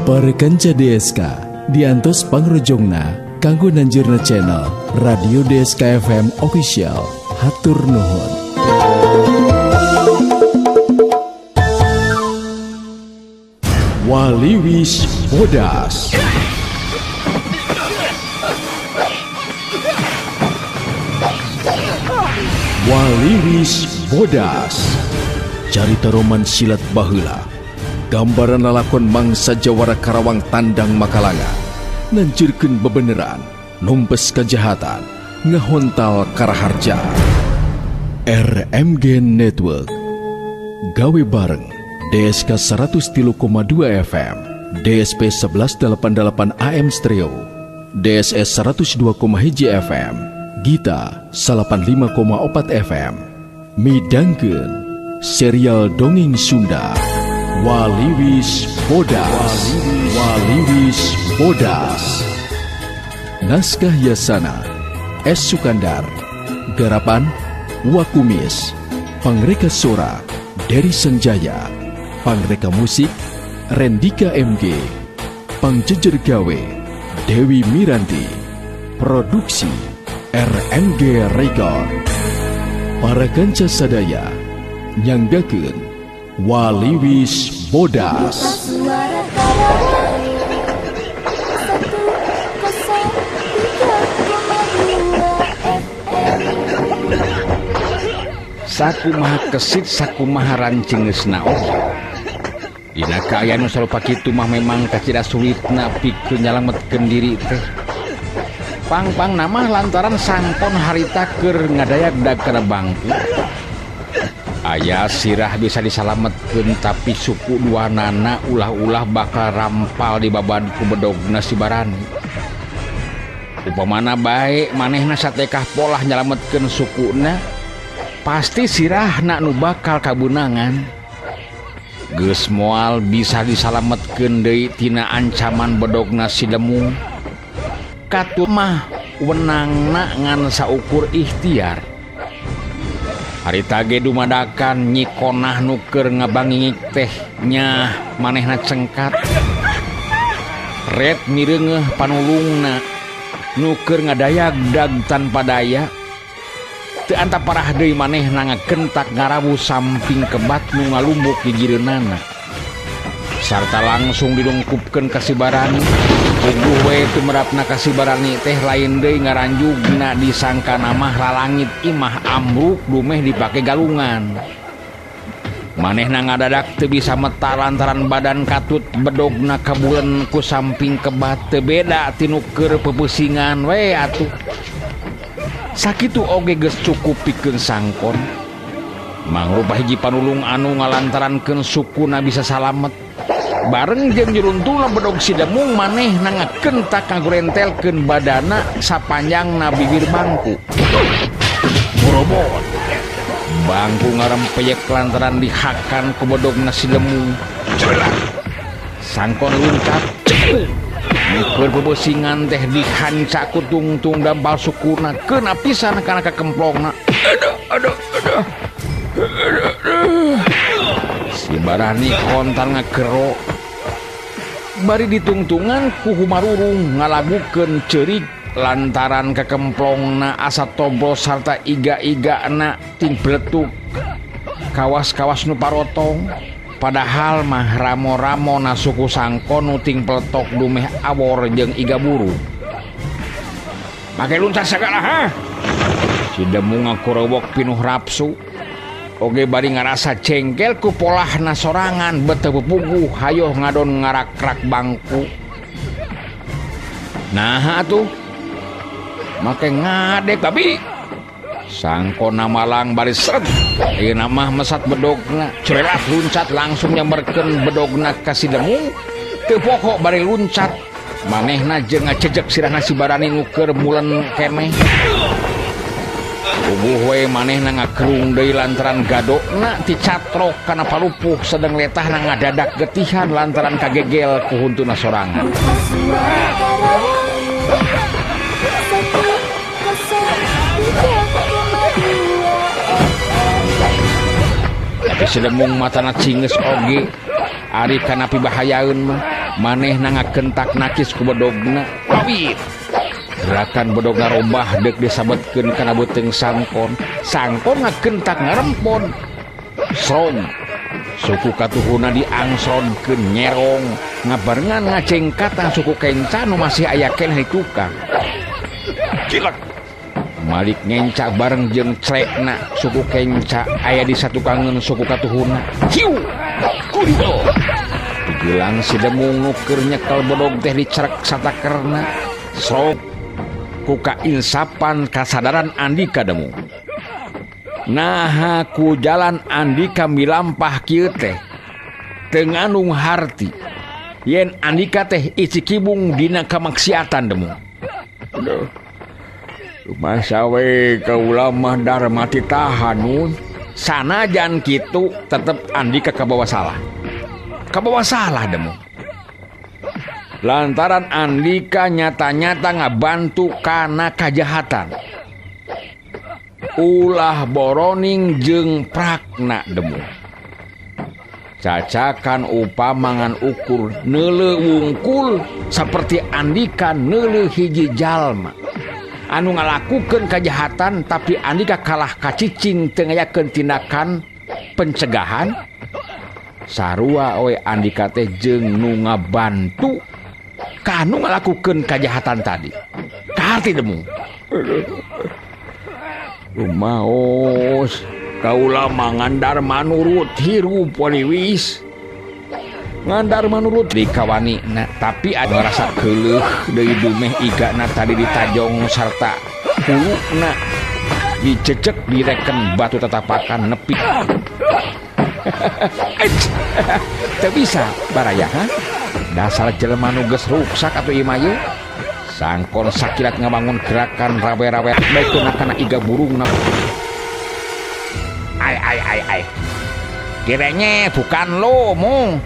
Para kanca DSK diantos pangrojongna kanggo nanjirna channel Radio DSK FM Official. Hatur nuhun. Waliwis Bodas. Waliwis Bodas. Carita roman silat baheula. Gambaran lalakon mangsa jawara Karawang tandang Makalanga. Nanjirkeun bebeneran, numpes kejahatan, ngahontal karaharja. RMG Network. Gawe bareng DSK 103,2 FM, DSP 1188 AM Stereo, DSS 102,1 FM, Gita 85,4 FM. Midangkeun serial dongeng Sunda Waliwis Bodas. Waliwis Bodas. Naskah Yasana S. Sukandar. Garapan Wakumis. Pangreka Sora Dery Sanjaya. Pangreka Musik Rendika MG. Pangjejer Gawe Dewi Miranti. Produksi RMG Record. Para kanca sadaya nyanggakeun Waliwis Bodas. Suara Karawang 103,2 FM. Sakumaha kesit sakumaha rancingeusna oge. Dina kaayaan nu sarupa kitu mah memang kacida sulitna pikeun nyalametkeun diri teh. Pang-pang nama lantaran sangkon harita keur ngadayag-dag kana bangku. Aya sirah bisa disalametkeun tapi suku duanana ulah-ulah bakal rampal di babad ku bedogna si Barani. Upamana bae manehna satekah polah nyalametkeun sukuna, pasti sirahna nu bakal kabeunangan. Geus moal bisa disalametkeun deui tina ancaman bedogna si Demung. Katu mah wenangna ngan saukur ikhtiar. Harita ge dumadakan Nyi Konah nu keur ngabangingik teh nyah manehna cengkat. Red mireungeuh panulungna nu keur ngadayag-dag tanpa daya. Teu anta parah deui manehna ngagentak ngarawu samping kebat nu ngalumbuk di jireunana. Sarta langsung didungkupkeun ka si Barani. Puguh we tumerapna ka si Barani teh lain deui ngaranjugna disangka mah lalangit imah ambruk dumeh dipake galungan. Manehna ngadadak teu bisa meta lantaran badan katut bedogna kabulen ku samping kebat teu beda tinu keur pepeusingan we atuh. Sakitu oge geus cukup pikeun sangkon. Mangrupa hiji panulung anu ngalantarankeun sukuna bisa salamet. Bareng jeung juruntulna bedog si Demung manehna ngakentak ngagorentelkeun badana sapanjangna bibir bangku. Borobot. Bangku ngarempeyek lantaran dihakan ku bedogna si Demung. Sangkon luncat. Keur pepeusingan teh dihanca ku tungtung dampal sukuna keuna pisan kana kakemplongna. Aduh aduh aduh. Aduh, aduh. Si Barani kontan ngakero. Bari ditungtungan ku humarurung ngalagukeun ceurik lantaran kakemplongna asa tobros sarta iga-igana ting bletuk. Kawas-kawas nu parotong. Padahal mah ramo-ramo na suku sangkon nu ting peletok dumeh awor jeung iga buru. Make luncat sagala ha. Si Demung ngakorowok pinuh rapsu. Oge bari ngarasa cengkel ku polahna sorangan beteu puguh hayoh ngadon ngarakrak bangku. Naha atuh? Make ngadek babi. Sangkona malang bari seret. Ayeuna mah mesat bedogna, cerelat luncat langsung nyamberkeun bedogna ka si Demung. Teu pokok bari luncat. Manehna jeung ngacejek sirahna si Barani nu keur mulen keneh. Puguh we manehna ngakerung deui lantaran gadokna ticatrok kana palupuh sedeng letahna ngadadak getihan lantaran kagegel ku huntuna sorangan. Suara Karawang 103,2 FM. Tapi si Demung matana cingeus oge ari kana pibahayaeun mah. Manehna ngakentak nakis ku bedogna. Lawit. Gerakan bedogna robah deuk disabetkeun kana beuteung Sangkon. Sangkon ngakentak ngarempon. Srong. Suku katuhuna diangsrodkeun nyerong ngabarengan ngacengkatan suku kenca nu masih aya keneh di tukang. Cilek. Malik ngenca bareng jeung crekna suku kenca aya di satukangeun suku katuhuna. Hiu. Kudu. Pigelang si Demung nu keur nyekel bedog teh dicerek satakerna. Srong. Ku kainsapan kasadaran Andika Demung. Naha ku jalan Andika milampah kieu teh teu ngandung harti yen Andika teh icikibung dina kamaksiatan Demung. Aduh. Masa we kaula mah darma titahan nun. Sanajan kitu tetep Andika kabawa salah. Kabawa salah Demung. Lantaran Andika nyata-nyata ngabantu kana kajahatan. Ulah boroning jeung prakna Demung. Cacakan upamangan ukur neuleuh wungkul saperti Andika neuleuh hiji jalma anu ngalakukeun kajahatan tapi Andika kalah kacicing teu ngayakeun tindakan pencegahan. Sarua we Andika teh jeung nu ngabantu kanu ngalakukeun kajahatan tadi. Kaharti Demung. Rumaos kaula mangandar manurut hirup waliwis. Ngandar manurut di kawani na, tapi ada rasa keuleuh deui dumeh igana tadi ditajong sarta huluna dicecek direken batu tatapakan nepi. Teu bisa baraya ha? Dasar jelema nu geus ruksak atuh ieu mah ye. Sangkon sakilat ngabangun gerakan rawe-rawe baikna kana iga burungna. Ai ai ai ai. Kiranya bukan lo, Mung.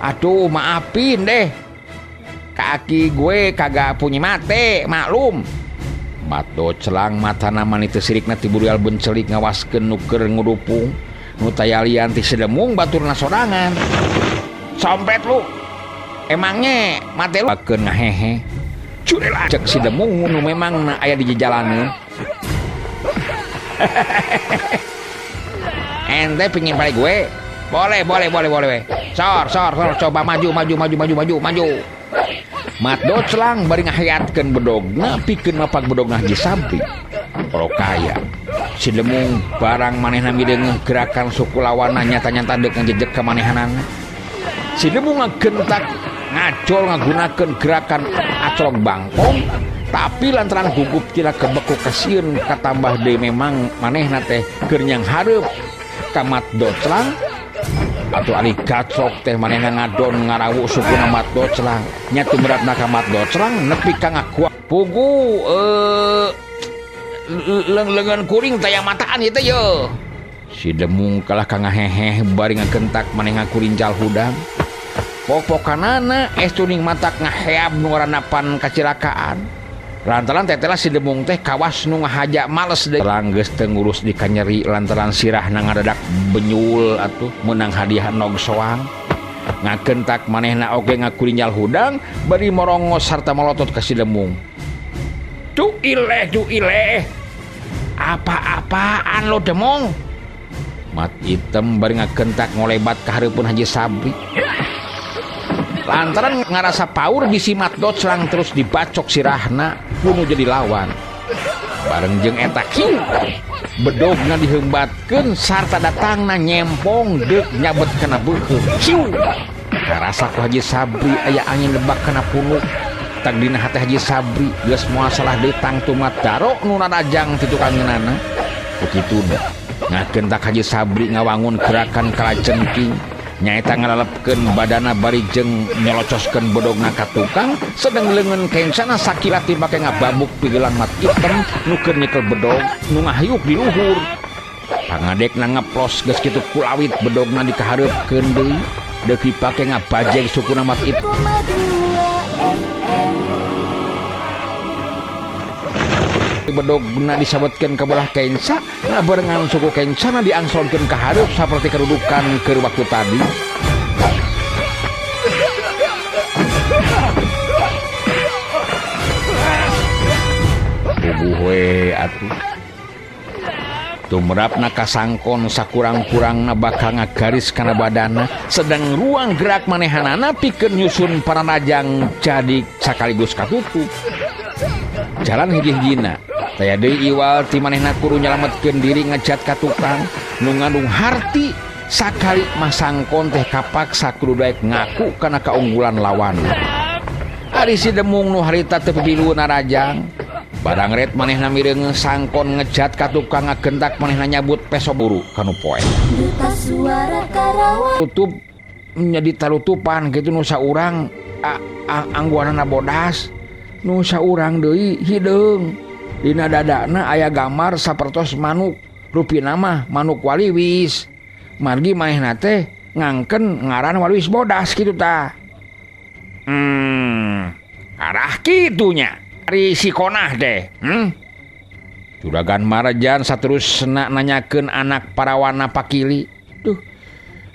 Aduh, maafin deh. Kaki gue kagak punya mate, maklum. Mato celang matana mani teu sirikna ti burial bencelik ngawaskeun nu keur ngudupung. Nu tayalian ti Sedemung baturna sorangan. Sompet lu. Emangnya mate lu bakeun ngahehe. Curel cek si Demung nu memang na aya di jalanan. Ente pingin pale gue? Boleh, boleh, boleh, boleh. Sor, sor, sor, coba maju, maju, maju, maju, maju, maju. Mat doclang bari ngaheatkeun bedogna pikeun mapak bedogna Haji Sabri. Kaya si Demung barang manehna mideungeuh gerakan suku lawanna nyata-nyata deuk ngajejek ka manehanana. Si Demung ngagentak ngacol ngagunakeun gerakan acolok bangkong tapi lantaran gugup tina kebeku kasieun katambah deui memang manehna teh keur nyang hareup ka Mat Doclang atuh ari gacok teh manehna ngadon ngarawu sukuna Mat Doclang nya tumrapna ka Mat Doclang nepi ka ngakuat pugu leungeun kuring teh mataan ieu teh ye. Si Demung kalah ka ngaheheh bari ngagentak maneh ngakurincal hudang. Pok-pokanana es tuning matak ngaheab nu ngaranapan kacilakaan. Lantaran tetela si Demung teh kawas nu ngahaja males deui. Geus teu ngurus di kanyeri lantaran sirahna ngadadak benyul atuh meunang hadiah nog soang. Ngagentak manehna oge ngakurinjal hudang bari morongos sarta molotot ka si Demung. Duh ileh, duh ileh. Apa-apaan lo Demung? Mat item bari ngagentak ngolebat ka hareupeun Haji Sabri. Lantaran ngarasa paur bisi Mat Doclang terus dibacok sirahna kudu jadi lawan. Bareng jeung eta kieu bedogna diheumbatkeun sarta datangna nyempong deuk nyabet kana beuheung. Kieu karasa ku Haji Sabri aya angin lebak kana punuk. Tag dina hate Haji Sabri geus moal salah deui tangtu Mat Daro nu narajang ti tukangeunana. Ku kituna ngagentak Haji Sabri ngawangun gerakan kalajengking. Nyaeta ngalalepkeun badana bari jeung nyolocoskeun bedogna ka tukang sedeng leungeun kencana sakilat dipake ngababuk pigelang Mat Item nu keur nyekel bedog nu ngahiuk di luhur. Pangadekna ngeplos geus kitu kulawit bedogna dikahareupkeun deui deuk dipake ngabajeg sukuna Mat Item. Bedogna disabetkeun ka belah kenca ngabarengan suku kencana diangsronkeun ka hareup saperti kedudukan keur waktu tadi. kitu. Tumrapna kasangkon sakurang-kurangna bakal ngagaris kana badana sedang ruang gerak manehanana pikeun nyusun paranajang jadi sakaligus katutup. Jalan hiji-hijina taya deui iwal ti manehna kudu nyalametkeun diri ngejat ka tukang nu ngandung harti sakali mah sangkon teh kapaksa kudu daek ngaku kana kaunggulan lawan. Ari si demung nu harita teu pipilu narajang barang ret manehna mireung sangkon ngejat ka tukang ngagentak manehna nyabut peso buru kanu poe. Duta Suara Karawang. Tutup menjadi tarutupan kitu nu saurang angguanana bodas nu saurang deui hideung dina dadana aya gambar sapertos manuk rupina mah manuk waliwis margi manehna teh ngangken ngaran waliwis bodas kitu tah. Arah kitunya ari si konah deh. Juragan Marjan saterusna nanyakeun anak parawana Pakili. Duh,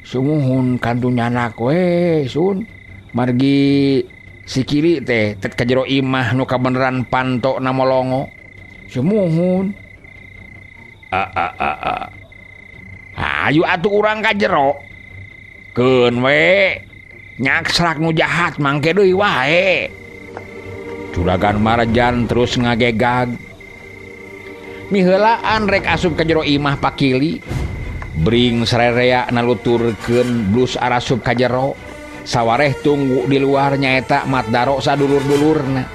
sumuhun kantun nyanak we sun. Margi si Kili teh tet ka jero imah nu kabeneran pantokna molongo. Sumuhun. Ayo atuh urang ka jero. Keun we nyaksrak nu jahat mangke deui wae. Juragan Marjan terus ngagegag. Miheulaan rek asup ka jero imah Pakili. Bring sarerea naluturkeun blus arasup ka jero. Sawareh tunggu di luar nyaeta Mat Daro sadulur-dulurna.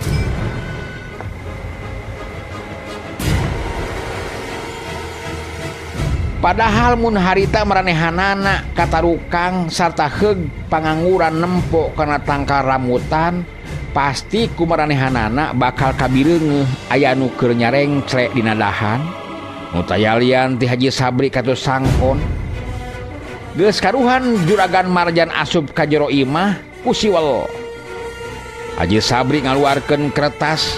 Padahal mun harita maranehanana katarukang sarta heug pangangguran nempo kana tangkal rambutan pasti ku maranehanana bakal kabireungeuh aya nu keur nyarengcrek dina dahan. Nu tayalian ti Haji Sabri katus sangkon. Geus karuhan Juragan Marjan asup ka jero imah ku siwel. Haji Sabri ngaluarkeun kertas.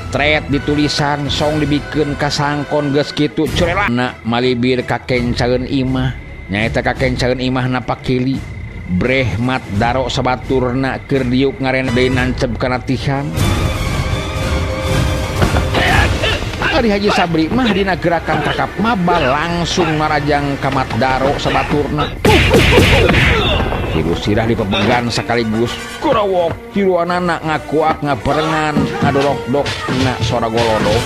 Tret ditulisan song dibikeun ka sangkon geus kitu curelana malibir ka kencaeun imah. Nyaeta ka kencaeun imahna Pakili. Breh Mat Daro sabaturna keur diuk ngaren deui nancep kana tihang. Ari Haji Sabri mah dina gerakan kakap mabal langsung marajang ka Mat Daro sabaturna. Tilu sirah dipepegan sekaligus kurowok tiluanana ngakuak ngabarengan ngadorok-dok na sora golodok.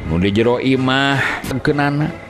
Nu di jero imah keunana.